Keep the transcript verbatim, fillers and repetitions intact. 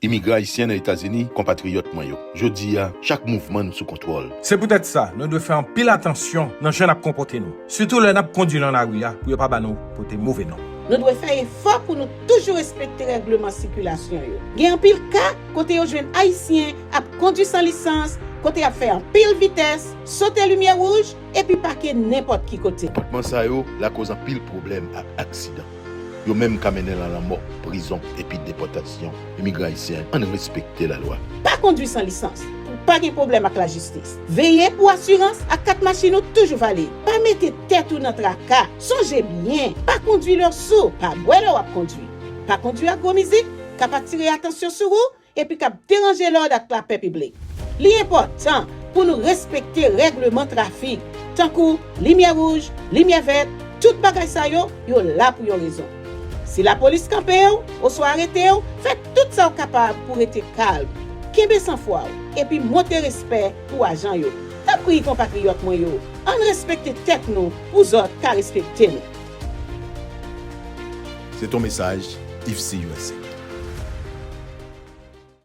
Imigran ayisyen nan Etazini, konpatriyòt mwen yo, jodi a, chak mouvman nou sou kontwòl. Se poutèt sa, nou dwe fè anpil atansyon nan jan n ap konpòte nou, sitou lè n ap kondui nan lari a, pou yo pa ba nou pote move non. Nou dwe fè efò pou nou toujou respekte règleman sikilasyon yo. Gen anpil ka kote yo jwenn Ayisyen ap kondui san lisans, kote y ap fè anpil vitès, sote limyè wouj, epi pake nenpòt ki kote. Konpòtman sa yo lakoz anpil pwoblèm ak aksidan. Yo menm ka mennen nan lanmò, prizon, epi depòtasyon. Imigran ayisyen, ann respekte lalwa. Pa kondui san lisans pou pa gen pwoblèm ak lajistis. Veye pou asirans ak kat machin ou toujou valid. Pa mete tèt ou nan traka. Sonje byen, pa kondui lè w sou, pa bwè lè w ap kondui. Pa kondui ak gwo mizik k ap atire atansyon sou ou epi k ap deranje lòd ak lapè piblik. Li enpòtan pou nou respekte règleman trafik, tankou limyè wouj, limyè vèt, tout bagay sa yo, yo la pou yon rezon. Si lapolis kanpe w oswa arete w, fè tout sa w kapab pou rete kalm, kenbe sanfwa w, epi montre respè pou ajan yo. Tanpri, konpatriyòt mwen yo, ann respekte tèt nou pou zòt ka respekte nou. Se t on mesaj I F C U S A.